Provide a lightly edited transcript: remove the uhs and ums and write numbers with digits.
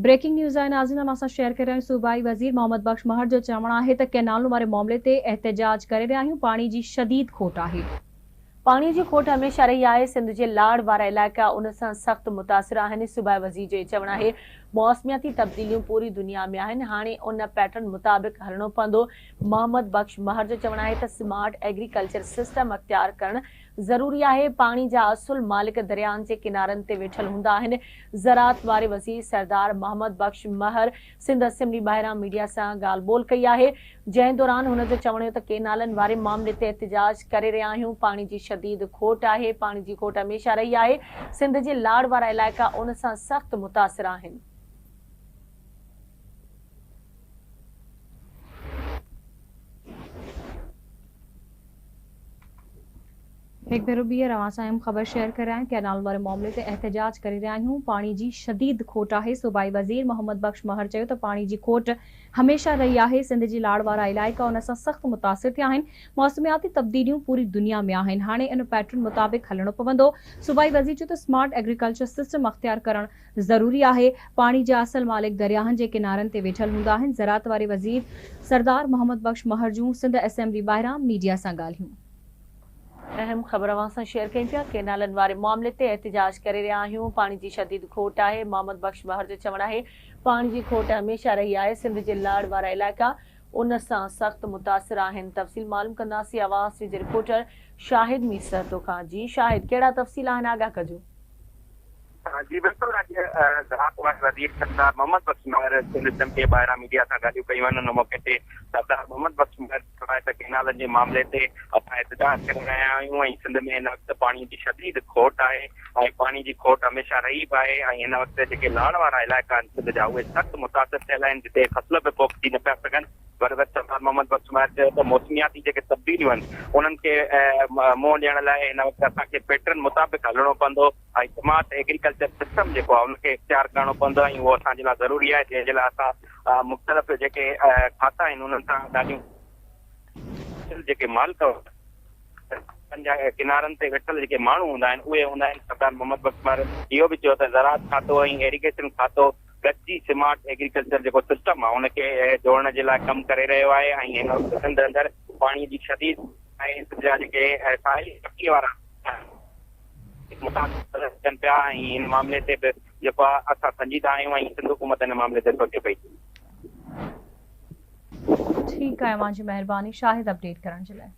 Breaking news آهي ناظرين اوهان سان شيئر ڪري رهيا آهيون صوبائي وزير محمد بخش مهر جو چوڻ آهي ته ڪئنالن واري معاملي تي احتجاج ڪري رهيا آهيون پاڻي جي شديد کوٽ آهي. پاڻي جي کوٽ هميشه رهي آهي، سنڌ جي لاڙ وارا علائقا ان سان سخت متاثر آهن، صوبائي وزير جو چوڻ آهي موسمياتي تبديليون پوري دنيا ۾ آهن، هاڻي ان پيٽرن مطابق هلڻو پوندو، محمد بخش مهر جو چوڻ آهي ته سمارٽ ايگريڪلچر سسٽم اختيار ڪرڻ ضروري آهي، پاڻي جا اصل مالڪ درياهن جي ڪنارن تي ويٺل هوندا آهن، زراعت واري وزير سردار محمد بخش مهر سنڌ اسيمبلي ٻاهران ميڊيا سان ڳالهه ٻولهه ڪئي آهي، جنهن دوران هن جو چوڻ هيو ته ڪينالن واري معاملي تي احتجاج ڪري رهيا آهيون، پاڻي جي شديد کوٽ آهي، پاڻي جي کوٽ هميشه رهي آهي، سنڌ جي لاڙ وارا علائقا ان سان سخت متاثر آهن. هڪ ڀيرو ٻيهر اوهان سان اهم خبر شيئر ڪري رهيا آهيون ڪئنال واري معاملي تي احتجاج ڪري رهيا آهيون پاڻي جي شديد کوٽ آهي صوبائي وزير محمد بخش مهر چيو ته پاڻي جي کوٽ هميشه رهي آهي سنڌ جي لاڙ وارا علائقا ان سان سخت متاثر ٿيا آهن موسمياتي تبديليون پوري دنيا ۾ آهن هاڻي ان پيٽرن مطابق هلڻو پوندو صوبائي وزير چيو ته سمارٽ ايگريڪلچر سسٽم اختيار ڪرڻ ضروري آهي، پاڻي جا اصل مالڪ درياهن جي ڪنارن تي ويٺل هوندا آهن، زراعت واري وزير سردار محمد بخش مهر جون سنڌ اسيمبلي ٻاهران ميڊيا سان ڳالهيون. اهم خبر اوهان سان شيئر ڪيون پيا، ڪينالن واري معاملي تي احتجاج ڪري رهيا آهيون، پاڻي جي شديد کوٽ آهي، محمد بخش مهر جو چوڻ آهي پاڻي جي کوٽ هميشه رهي آهي، سنڌ جي لاڙ وارا علائقا ان سان سخت متاثر آهن، تفصيل معلوم ڪنداسين آواز جي رپورٽر شاهد مير سهتو کان، جي شاهد ڪهڙا تفصيل آهن آگاهه ڪجو. جي بلڪل اڄ زراعت واري وزير سردار محمد بخش مهر سنڌ اسيمبلي ٻاهران ميڊيا سان ڳالهيون ڪيون آهن ان موقعي تي سردار محمد بخش مهر چيو آهي ته ڪينالن جي معاملي تي اسان احتجاج ڪري رهيا آهيون ۽ سنڌ ۾ هن وقت پاڻي جي شديد کوٽ آهي ۽ پاڻي جي کوٽ هميشه رهي به آهي ۽ هن وقت جيڪي لاڙ وارا علائقا آهن سنڌ جا اهي سخت متاثر ٿيل آهن جتي فصل به پوکجي نه پيا سگهن گڏوگڏ سردار محمد بخش مهر چيو ته موسمياتي جيڪي تبديليون آهن انهن کي منهن ڏيڻ لاء هن وقت اسان کي پيٽرن مطابق هلڻو پوندو ۽ سمارٽ ايگريڪلچر سسٽم جيڪو آهي ان کي اختيار ڪرڻو پوندو ۽ اهو اسان جي لاء ضروري آهي جنهن جي لاء اسان مختلف جيڪي کاتا آهن انهن سان ڳالهيون جيڪي مالڪ جا ڪنارن تي ويٺل جيڪي ماڻهو هوندا آهن اهي هوندا آهن سردار محمد بخش مهر اهو به چيو ته زراعت کاتو ۽ ايريگيشن کاتو گڏجي سمارٽ ايگريڪلچر جيڪو سسٽم آهي ان کي جوڙڻ جي لاء ڪم ڪري رهيو آهي ۽ هن وقت سنڌ اندر پاڻي جي شديد ۽ سنڌ جا جيڪي ساحلي پٽي وارا متاثر ٿين پيا ۽ هن معاملي تي به جيڪو آهي اسان سنجيده آهيون ۽ سنڌ حڪومت هن معاملي تي سوچي پئي. ٺيڪ آهي اوهان جي مهرباني شاهد اپڊيٽ ڪرڻ جي لاء.